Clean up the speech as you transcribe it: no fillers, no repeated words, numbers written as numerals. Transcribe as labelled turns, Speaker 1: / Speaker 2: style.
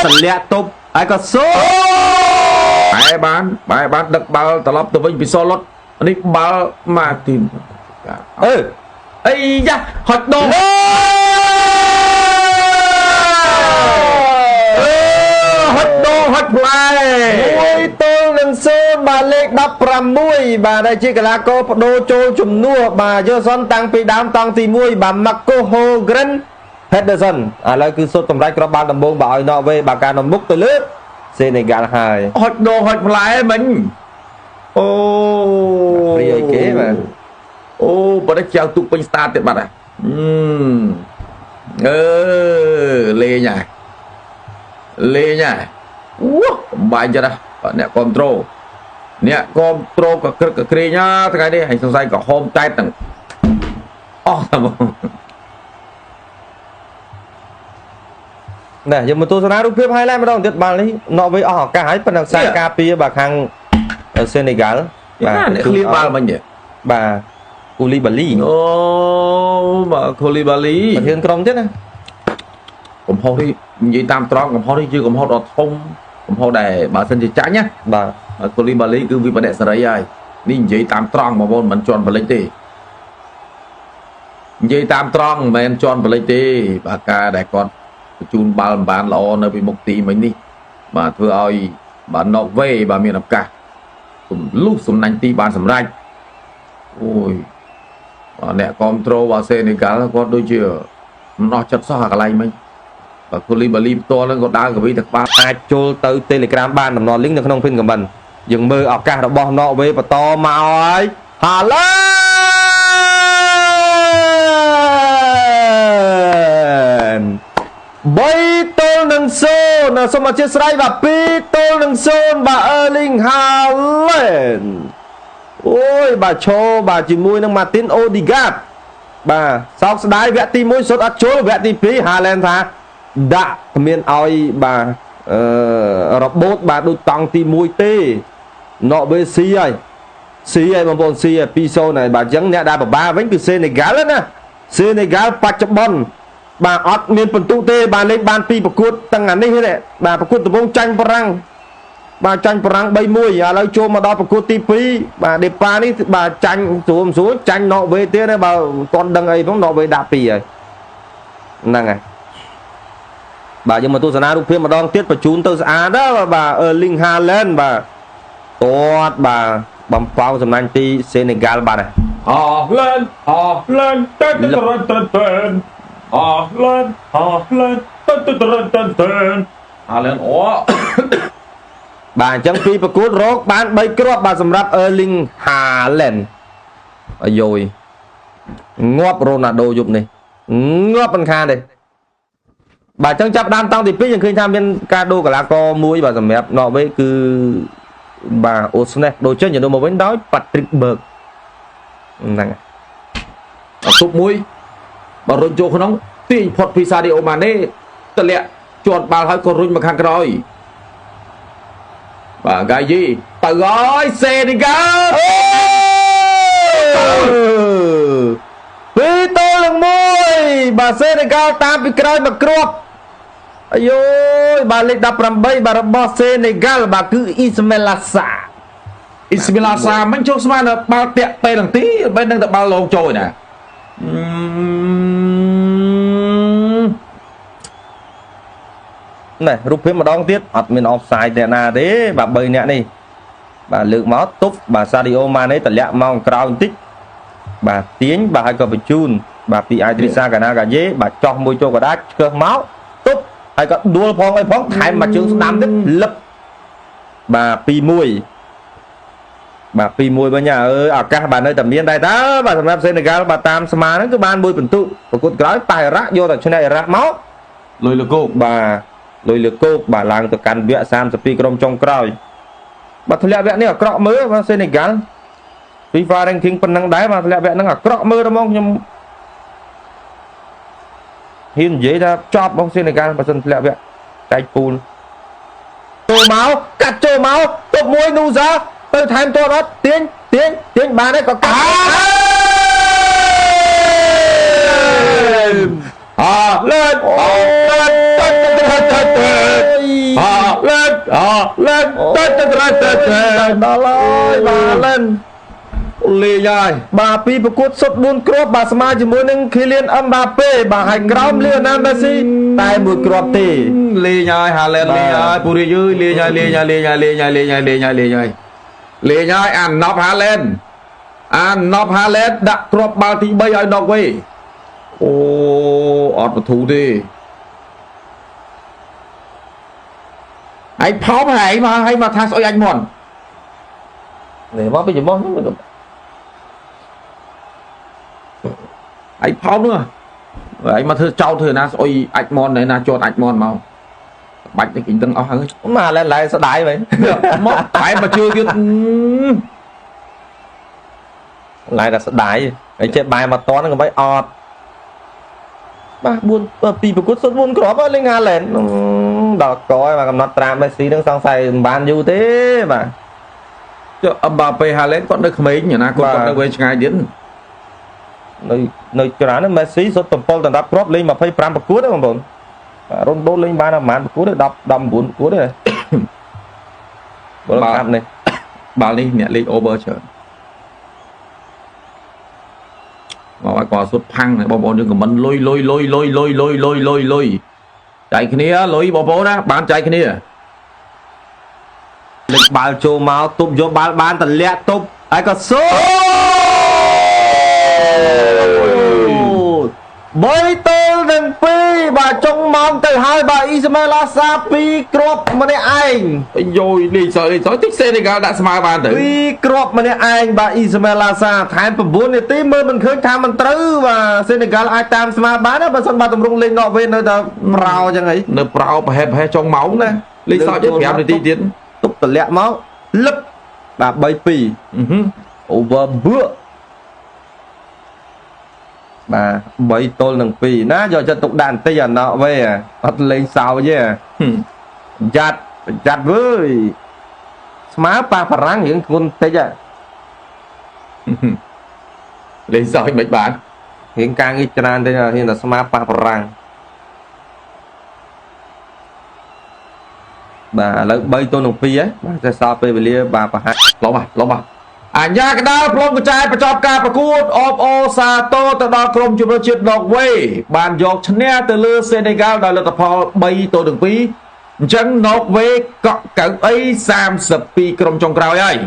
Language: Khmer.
Speaker 1: តម្លាក់ទប់ហើយក៏សូ
Speaker 2: បែបានបែបានដឹកបាល់ត្រឡប់ទៅវិញពីសលុតនេះបាល់ម៉ាទីន
Speaker 1: អឺ
Speaker 2: អីយ៉ាហុចដងហុចដងហុចផ្លែ
Speaker 1: 1-0បាទលេខ16បាទដែលជាកីឡាករបដូរចូលជំនួសបាទយល់សុនតាំងពីដើមតង់ទី1បាទម៉ាកូហូក្រិន ហេដឺសុនឥឡូវគឺសុទ្ធសម្រាប់គ្រាប់បាល់ដំបូងបាទឲ្យណ័រវេបាទការនាំមុខទៅលើសេនេហ្គាល់ហើយ
Speaker 2: ហុចដងហុចផ្លែមិញអូ
Speaker 1: ព្រាយគេបាទ
Speaker 2: អូបើតែចៅទូកពេញស្តាតទៀតបាត់ហ่ะអឺលេងហ่ะលេងហ่ะអូបាយចិត្តហ่ะបាទអ្នកគ្រប់ត្រូលអ្នកគ្រប់ត្រូលក៏ក្រឹកក៏ក្រែងណាថ្ងៃនេះហើយសង្ស័យក៏ហូមតែតទាំងអស់តែមក
Speaker 1: ណែយើងមកទស្សនារូបភាព highlight ម្ដងទៀតបាល់នេះណ័រវេអស់ឱកាសហើយប៉ុន្តែសារការពារបាទខាងសេនេហ្គាល់
Speaker 2: បាទអ្នកឃ្លៀបាល់មិញ
Speaker 1: បាទគូលីបាលី
Speaker 2: អូបាទគូលីបាលី
Speaker 1: ប្រធានក្រុមទៀតណា
Speaker 2: កំហុសនេះនិយាយតាមត្រង់កំហុសនេះជាកំហុសដ៏ធំកំហុសដែលបើសិនជាចាញ់ណា
Speaker 1: បាទ
Speaker 2: គូលីបាលីគឺវិបត្តិសេរីហើយនេះនិយាយតាមត្រង់បងប្អូនមិនជន់បលិចទេនិយាយតាមត្រង់មិនមែនជន់បលិចទេបាទការដែលគាត់បញ្ជូនបាល់មិនបានល្អនៅពីមុខទីមិញនេះបាទធ្វើឲ្យបាទណ័រវេបាទមានឱកាសទម្លុះសំណាញ់ទីបានសម្រេចអូយបាទអ្នកគ្រប់ត្រូលបាទសេនេហ្គាល់គាត់ដូចជាមិនអស់ចិត្តសោះអាកន្លែងមិញបាទគូលីបាលីផ្ទាល់ហ្នឹងក៏ដើរកវីទៅក្បាល
Speaker 1: អាចចូលទៅ Telegram បានតំណ link នៅក្នុង pin comment យើងមើលឱកាសរបស់ណ័រវេបន្តមកហើយហាឡែន3-0សូមអធិស្ឋានបាទ2-0បាទ Erling Haaland អូយបាទឈោបាទជាមួយនឹង Martin Odegaard បាទសោកស្ដាយវគ្គទី1សុទ្ធអត់ចូលវគ្គទី2 Haaland ថាដាក់គ្មានឲ្យបាទអឺរបូតបាទដូចតង់ទី1ទេណ័រវេស៊ីហើយស៊ីហើយបងប្អូនស៊ីហើយ2-0ហើយបាទអញ្ចឹងអ្នកដែលបបាវិញគឺសេនេហ្គាល់ណាសេនេហ្គាល់បច្ចុប្បន្នបាទអត់មានពិន្ទុទេបាទលេងបាន2ប្រកួតទាំងអានេះទេបាទប្រកួតដំបូងចាញ់បារាំងបាទចាញ់បារាំង3-1ឥឡូវចូលមកដល់ប្រកួតទី2បាទដេប៉ានេះបាទចាញ់ស្រួលស្រួលចាញ់ណ័រវេទៀតបើមិនទាន់ដឹងអីផងណ័រវេដាក់2ហើយហ្នឹងហើយបាទយើងមកទស្សនារូបភាពម្ដងទៀតបញ្ជូនទៅស្អាតបាទ Erling Haaland បាទទាត់បាទបំប៉ោងសំណាញ់ទីសេនេហ្គាល់បាទ
Speaker 2: Haaland Haaland តើតើតើតើ Haaland Haaland តើតើតើតើ Haaland អូ
Speaker 1: បាទអញ្ចឹងពីប្រកួតរកបាន3គ្រាប់បាទសម្រាប់ Erling Haaland អាយយងាប់រ៉ូណាល់ដូយប់នេះងាប់មិនខានទេបាទអញ្ចឹងចាប់ដើមតង់ទី2យើងឃើញថាមានការដូរកីឡាករមួយបាទសម្រាប់ណ័រវេគឺបាទអូស្នេសដូរចេញជំនួសមកវិញដោយ Patrick Berg ហ្នឹង
Speaker 2: អត់ទប់មួយបើរុញចូលក្នុងទាញផុតពីសាឌីអូម៉ាណេតម្លាក់ជាប់បាល់ហើយក៏រុញមកខាងក្រោយបាទហ្គាយីទៅហើយសេនេហ្គាល់
Speaker 1: 2-1បាទសេនេហ្គាល់តាមពីក្រោយមកគ្រាប់អាយយបាទលេខ18បាទរបស់សេនេហ្គាល់បាទគឺអ៊ីស្មែលឡាសា
Speaker 2: អ៊ីស្មែលឡាសាមិនចូលស្មានបាល់តាក់ពេលនឹងទីបែរនឹងតែបាល់លងចូលណា
Speaker 1: ណែរូបភាពម្ដងទៀតអត់មានអฟសាយទេណាទេបាទ3នាក់នេះបាទលើកមកទប់បាទសាឌីអូម៉ាណេតម្លាក់មកក្រោយបន្តិចបាទទាញបាទហើយក៏បញ្ជូនបាទពីអាយទ្រីសាកាណាកាយេបាទចោះមួយចូលកដាឆ្កឹះមកទប់ហើយក៏ដួលផងអីផងថែមមកជើងស្ដាំទៀតលឹបបាទ2-1បាទ2-1វិញអើយឱកាសបាទនៅតែមានដែរតើបាទសម្រាប់សេនេហ្គាល់បាទតាមស្មាហ្នឹងគឺបានមួយពិន្ទុប្រកួតក្រោយប៉ះអ៊ីរ៉ាក់យកតែឈ្នះអ៊ីរ៉ាក់មក
Speaker 2: លុយលកោក
Speaker 1: បាទលុយលើគោកបាទឡើងទៅកាន់វគ្គ32ក្រុមចុងក្រោយបាទធ្លាក់វគ្គនេះអាក្រក់មើលបាទសេនេហ្គាល់ FIFA ranking ប៉ុណ្ណឹងដែរបាទធ្លាក់វគ្គហ្នឹងអាក្រក់មើលហ្មងខ្ញុំហ៊ាននិយាយថាចប់បងសេនេហ្គាល់បើសិនធ្លាក់វគ្គចែកពូលចូលមកកាត់ចូលមកទប់មួយនូសាទៅថែមទាត់អត់ទាញទាញទាញបានហើយក៏កាត់
Speaker 2: ហាឡែនហាឡែនតើតើតើតើ ហាឡែនតែតែតែតែ
Speaker 1: ដល់ហើយបាទហាឡែន
Speaker 2: លេងហើយ
Speaker 1: បាទពីប្រកួតសុទ្ធ4គ្រាប់បាទស្មើជាមួយនឹងគីលៀនអឹមបាប៉េបាទហើយក្រោមលីអូណាល់មេស៊ីតែមួយគ្រាប់ទេ
Speaker 2: លេងហើយហាឡែនលេងហើយពូរីយើយលេងហើយលេងហើយលេងហើយលេងហើយលេងហើយលេងហើយលេងហើយលេងហើយអាណប់ហាឡែនអាណប់ហាឡែនដាក់គ្រាប់បាល់ទី3ឲ្យណកវេអូអត់បធូទេឯងផោមហើយមកហើយមកថាស្អុយអញមន់
Speaker 1: នេះមកពីច្រមុះហ្នឹង
Speaker 2: ឯងផោមនោះឯងមកធ្វើចោលធ្វើណាស្អុយអាចមន់ណាជាត់អាចមន់មកបាច់នេះគេដឹងអស់ហើយ
Speaker 1: មកឡែឡែស្ដាយវិញ
Speaker 2: មកតែមកជឿទៀត
Speaker 1: ឡែតែស្ដាយហើយចេះបែរមកតហ្នឹងកុំឲ្យអត់បាទ4ពីប្រកួតសុទ្ធ4គ្រាប់លេងហាឡែនដល់កហើយបាទកំណត់ត្រាមេស៊ីនឹងសង្ស័យមិនបានយូរទេបាទ
Speaker 2: ចុះអឹមបាប៉េហាឡែនគាត់នៅក្មេងណាគាត់នៅវែងឆ្ងាយទៀត
Speaker 1: នៅច្រើនណាមេស៊ីសុទ្ធ7ដណ្ដប់គ្រាប់លេង25ប្រកួតទេបងប្អូនបាទរុនដូលេងបានប្រហែលប្រកួតទេ10 19ប្រកួតទេបើកាប់នេះ
Speaker 2: បាល់នេះអ្នកលេង over ច្រើនមកឲ្យគាត់សុទ្ធផាំងបងប្អូនយើងខមមិនលុយលុយលុយលុយលុយលុយលុយលុយលុយចែកគ្នាលុយបងប្អូនណាបានចែកគ្នា
Speaker 1: លេចបាល់ចូលមកទប់យកបាល់បានតម្លាក់ទប់ហើយក៏សូ3-2បាទចុងម៉ោងទៅហើយបាទអ៊ីស្ម៉ែឡាសា2គ្រាប់ម្នាក់ឯង
Speaker 2: យយលេងសើលេងសើតិចសេនេហ្គាល់ដាក់ស្មើបានទៅ
Speaker 1: 2គ្រាប់ម្នាក់ឯងបាទអ៊ីស្ម៉ែឡាសាថែម9នាទីមើលមិនឃើញថាមិនត្រូវបាទសេនេហ្គាល់អាចតាមស្មើបានណាបើសិនបាទតម្រង់លេងណកវេនៅតែប្រោចឹងអី
Speaker 2: នៅប្រោប្រហែលប្រហែលចុងម៉ោងណាលេងសើទៀត5នាទីទៀត
Speaker 1: ទប់តម្លាក់មកលឹបបាទ3-2 over បឿបាទ3-2ណាយកចិត្តទុកដាក់បន្តិចអាណកវេអត់លេងសោយទេយ៉ាត់យ៉ាត់វើយស្មើប៉ះបារាំងរៀងធ្ងន់តិច
Speaker 2: លេងសើចមិនបាន
Speaker 1: រៀងការងារច្រើនតិចរៀងតែស្មើប៉ះបារាំងបាទឥឡូវ3-2ហ៎បាទតែសល់ពេលវេលាបាទប្រហែល
Speaker 2: ឡំឡំអញ្ញាកដាលផ្លុំកញ្ចែបញ្ចប់ការប្រកួតអបអរសាទរទៅដល់ក្រុមជម្រើសជាតិណកវេបានយកឈ្នះទៅលើសេនេហ្គាល់ដោយលទ្ធផល3-2អញ្ចឹងណកវេកក់កៅអី32ក្រុមចុងក្រោយហើយ